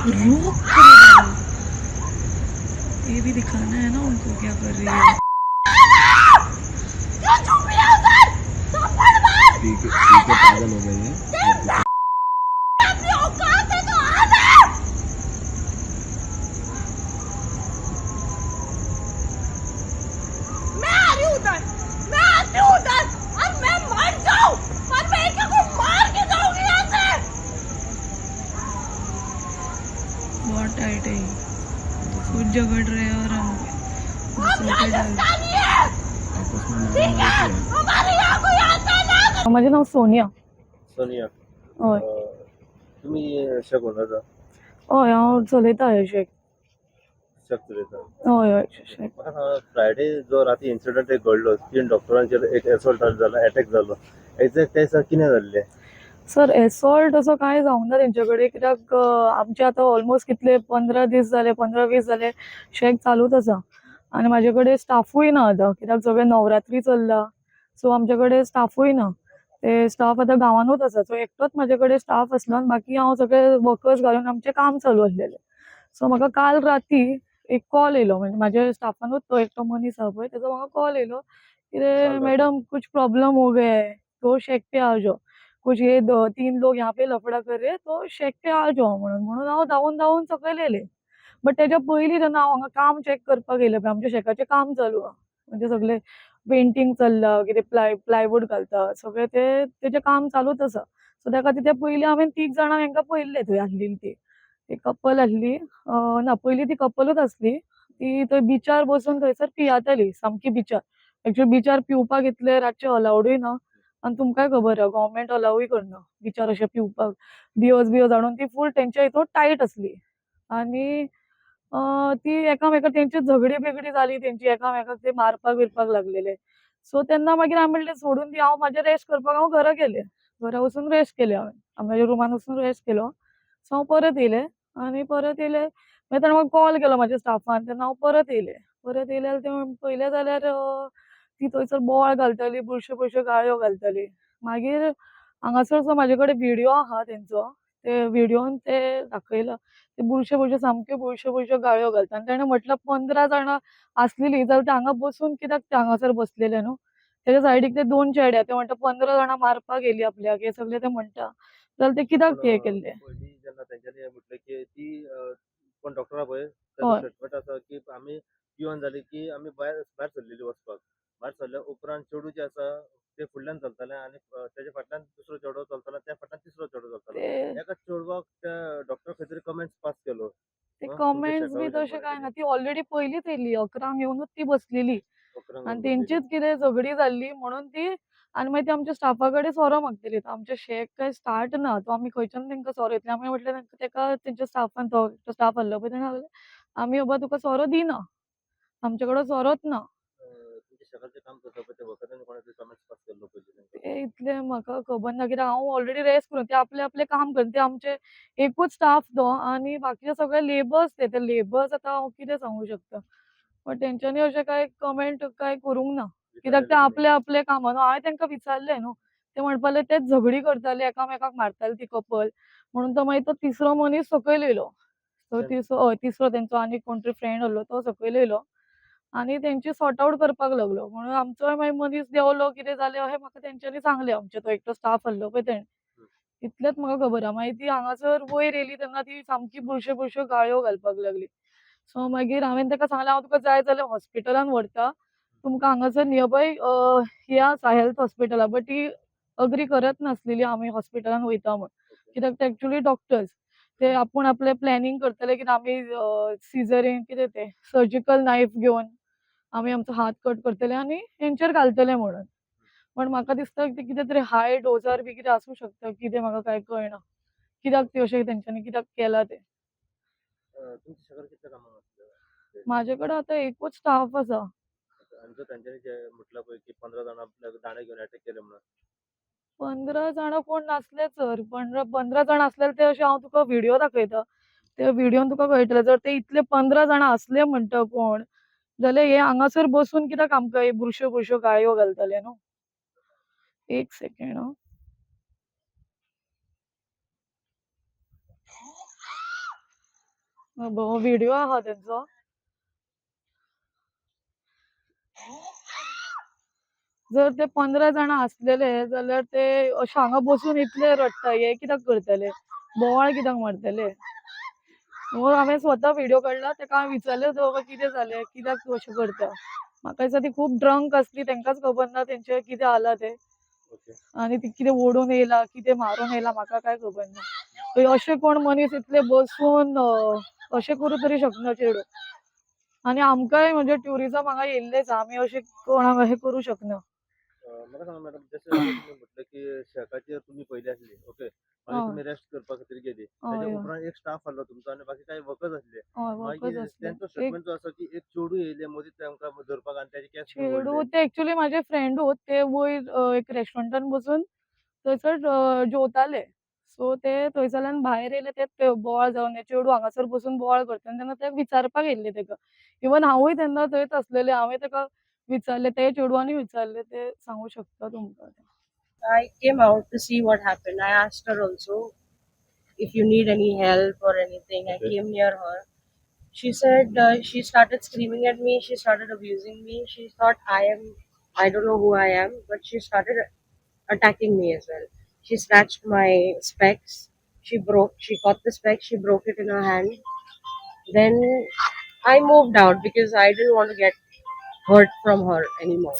Rock करे डालो। ये भी दिखाना है ना उनको क्या कर रही है। पी के पागल हो गई है। मैं आ रही हूँ उधर, मैं आती हूँ उधर और मैं मर जाऊँ पर मैं एक को मार के जाऊंगी यहाँ से। बहुत टाइट है ये। खुद झगड़ रहे हैं और हम हम दूसरों पे डाल। राजस्थानी है, आपस में ठीक है, मारामारी की है। हमारे यहाँ कोई आता ना। म्हजें नांव सोनिया। सोनिया। हय। तुमी शेक उलयता? हय, हांव चलयता हे शेक। शेक चलयता? हय हय, शेक। म्हाका सांगा, फ्रायडे जो राती इन्सिडंट एक घडलो, तीन डॉक्टरांचेर एक असॉल्ट जाला, अटॅक जालो, एक्झॅक्ट त्या दिसा कितें जाल्लें? सर, एसॉल्ट असो कांय जावंक ना तेंचे कडेन, कित्याक आमचे आतां ऑलमोस्ट कितले 15 दीस जाले, 15-20 जाले, शेक चालूच आसा आनी म्हाजे कडेन स्टाफूय ना आतां, कित्याक सगळें नवरात्री चल्ला, सो आमचे कडेन स्टाफूय ना। ते स्टाफ आतां गांवानूच आसा, सो एकटोच म्हाजे कडेन स्टाफ आसलो आनी बाकी हांव सगळे वर्कर्स घालून आमचें काम चालू आसलेलें। सो म्हाका काल राती एक कॉल येयलो, म्हणजे म्हाज्या स्टाफानूच तो एकटो मनीस आहा पळय, तेजो म्हाका कॉल येयलो कितें, राती? मॅडम, कुछ प्रॉब्लम हो गया है तो शेक पे आ जाओ, कुछ ये तीन लोग यहाँ पे लफडा कर रहे हैं, तो शेक पे आ जाओ म्हणून। म्हणून हांव धांवून धांवून सकयल येयलें। बट तेज्या पयलीं जेन्ना हांव हांगा काम चॅक करपाक येयलें पळय, आमच्या शेकाचें काम चालू आहा, म्हणजे सगळें पेंटींग चल्लां, कितें प्लायवूड घालता, सगळें तें तेजें काम चालूच आसा। सो त्या खातीर ते पयलीं हांवें तीग जाणां हेंकां पळयल्लें थंय आसलेली ती एक कपल आसली, ना, पयलीं ती कपलूच आसली। ती थंय बिचार बसून थंयसर पियाताली सामकी बिचार। एक्चुअली बिचार पिवपाक इतले रातचे अलावडूय ना आनी तुमकांय खबर आहा, गव्हर्मेंट अलावूय करना बिचार अशें पिवपाक। बियर्स बियर्स हाडून ती फूल तेंच्या हितून टायट आसली आनी ती एकामेका तेंची झगडी बिगडी जाली, तेंची एकामेकाक ते मारपाक बिरपाक लागलेले। सो तेन्ना मागीर हांवें म्हणलें सोडून दी, हांव म्हाजें रेस्ट करपाक हांव घरा गेलें। घरा वचून रेस्ट केलें हांवें, म्हाज्या रुमान वचून रेस्ट केलो। सो हांव परत येयलें आनी परत येयलें मागीर ताणें म्हाका कॉल केलो म्हाज्या स्टाफान, तेन्ना हांव परत येयलें। परत येयलें जाल्यार ते पळयलें जाल्यार ती थंयसर बोवाळ घालताली, बुरश्यो बुरश्यो गाळयो घालताली। मागीर हांगासर जो म्हाजे कडेन व्हिडियो आहा तेंचो, ते व्हिडियोन ते दाखयला, ते बुरश्यो बुरश्यो सामक्यो बुरश्यो बुरश्यो गाळयो घालता। आनी तेणें म्हटलां, 15 जाणां आसलेली जाल्यार ते हांगा बसून कित्याक ते हांगासर बसलेले न्हू? तेज्या सायडीक ते दोन चेडे, ते म्हणटा 15 जाणां मारपाक येयली आपल्याक, हे सगळे ते म्हणटा जाल्यार ते कित्याक पूण हे केल्ले? पयलीं जेन्ना तेंच्यांनी म्हटलें की ती कोण डॉक्टर आहा पळय, तेजो स्टेटमेंट आसा की आमी पिवन जाली की आमी भायर भायर सरलेली वचपाक, भायर सरल्या उपरांत चेडूं जें आसा ते फुडल्यान चलतालें आनी तेज्या फाटल्यान दुसरो चेडो चलतालो, त्या फाटल्यान तिसरो चेडो चलतालो। ते एका चेडवाक त्या डॉक्टर खंय तरी कमेंट्स पास केलो। ते तुमच्या कमेंट्स शेका बी वयल्यान तशें कांय कोणें ना। ती ऑलरेडी पयलींच येयल्ली, 11क येवनूच ती बसलेली। 11क आनी येवन बसलेली। तेंचीच कितें झगडी जाल्ली म्हणून ती आनी मागीर ती आमच्या स्टाफा कडेन सोरो मागताली। आमचें शेक काय स्टार्ट ना, तो आमी खंयच्यान तेंकां सोरो दितले? आमी म्हटलें तेका, तेंच्या स्टाफान, तो स्टाफ आहलो पळय, तेणें सांगलें, आमी बाबा तुका सोरो दिना, आमचे कडेन सोरोच ना। तुमच्या शेकाचें काम करता पळय त्या वखदांनी कोणें तरी कमेंट्स पास केल्लो पयलीं तेंकां? ते इतलें म्हाका खबर ना, कित्याक हांव ऑलरेडी रेस्ट करून, ते आपलें आपलें काम करता। ते आमचे एकूच स्टाफ तो आनी बाकीचे सगळे लेबर्स। ते ते लेबर्स आतां हांव कितें सांगूं शकता, बट तेंच्यांनी अशें कांय कमेंट कांय करूंक ना, कित्याक ते विचारलेलें तुमी? आपले आपले कामां। हांवें तेंकां विचारलें न्हू, ते म्हणपाक लागले तेच झगडी करताले, एकामेकाक मारताले ती कपल म्हणून। तो मागीर तो तिसरो मनीस सकयल येयलो। तो तिसरो, हय, तिसरो तेंचो आनी कोण तरी फ्रेंड आहलो, तो सकयल येयलो आनी तेंची सॉर्ट आवट करपाक लागलो। म्हणून आमचोय मागीर मनीस देंवलो, कितें जालें अशें म्हाका तेंच्यांनी सांगलें, आमचे तो एकटो स्टाफ आहलो पळय तेणें। इतलेंच म्हाका खबर आहा। मागीर ती हांगासर वयर येयली तेन्ना ती सामकी बुरश्यो बुरश्यो गाळयो घालपाक लागली। सो मागीर हांवें ताका सांगलें, हांव तुका जाय जाल्यार हॉस्पिटलान व्हरता, तुमकां हांगासर नियरबाय हें आसा, हेल्थ हॉस्पिटल। बट ती अग्री करत नासलेली आमी हॉस्पिटलान वयता म्हूण, कित्याक ते एक्चुअली डॉक्टर्स, ते आपूण आपलें प्लॅनिंग करतले की आमी सिजरीन, कितें तें, सर्जिकल नायफ घेवन आमी आमचो हात कट करतले आनी हेंचेर घालतले म्हणून। पण म्हाका दिसता ते कितें तरी हाय डोजार बी कितें आसूं शकता, कितें म्हाका कांय कळना, कित्याक ती अशें तेंच्यांनी कित्याक केलां तें। तुमच्या शेकार कितले कामाक आसले? म्हाजे कडेन आतां एकूच स्टाफ आसा। आनी जो तेंच्यांनी जे म्हटलां पळय की 15 जाणां आपल्याक दांडे घेवन अटॅक केले म्हणून? 15 जाणां कोण नासले सर। 15 जाण आसलेले ते अशें हांव तुका व्हिडियो दाखयता, त्या व्हिडियोन तुका कळटलें। जर ते इतले 15 जाणां आसले म्हणटा कोण, जाल्यार हे हांगासर बसून कित्याक आमकां हे बुरश्यो बुरश्यो गाळयो घालतले न्हू? एक सेकेंड आं। व्हिडिओ आहा तेंचो. जर ते 15 जाणां आसलेले जाल्यार ते अशे हांगा बसून इतले रडटा, हे कित्याक करतले, बोवाळ कित्याक मारतले? म्हणून हांवें स्वता व्हिडिओ काडला. तेका हांवें विचारलें, बाबा कितें जालें, कित्याक तूं अशें करता? म्हाका दिसता ती खूब ड्रंक आसली, तेंकांच खबर ना तेंचें कितें जाला तें. आनी ती कितें ओडून येयला, कितें मारून येयला, म्हाका कांय खबर ना. अशें कोण मनीस इतले बसून अशें करूं तरी शकना चेडूं. आनी आमकांय म्हणजे ट्युरिजम हांगा येयल्लेच, आमी अशें कोणाक अशें करूं शकना. म्हाका सांगा मॅडम, जशें तुमी म्हटलें की शेकाचेर तुमी पयलीं आसली, ओके, मागीर तुमी रेस्ट करपा खातीर गेली, तेच्या उपरांत एक स्टाफ आसलो तुमचो आनी बाकी कांय वर्कर्स आसले. हय, वर्कर्स मागीर आसले. तेंचो एक स्टेटमेंट जो आसा की एक चेडूं येयलें मदीं तेमकां धरपाक आनी तेजे केंस चेडूं ओडले. ते एक्चुली म्हाजे फ्रेंडूच. ते वयर एक रेस्टॉरंटान बसून थंयसर जेवताले. सो ते थंयसरल्यान भायर येयले, ते बोवाळ जावन चेडूं हांगासर बसून बोवाळ करता तेन्ना ते विचारपाक येयल्ले तेका. इवन हांवूय तेन्ना थंयच आसलेलें. हांवें तेका विचारलें, ते चेडवानूय विचारलें, ते सांगू शकता तुमकां. I came out to see what happened. I asked her also if you need any help or anything. I came near her. She said she started screaming at me. She started abusing me. She thought I am, I don't know who I am, but she started attacking me as well. She snatched my specs. She caught the specs. She broke it in her hand. Then I moved out because I didn't want to get hurt from her anymore.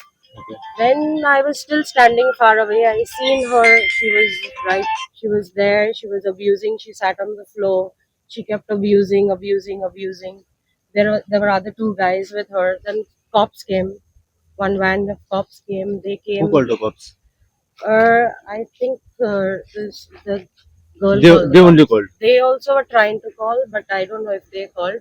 Then I was still standing far away. I seen her. She was right. She was there. She was abusing. She sat on the floor. She kept abusing, abusing, abusing. There were other two guys with her. Then cops came. One van of cops came. They came. Who called the cops? I think the girl They called the they only cops. called. They also were trying to call, but I don't know if they called.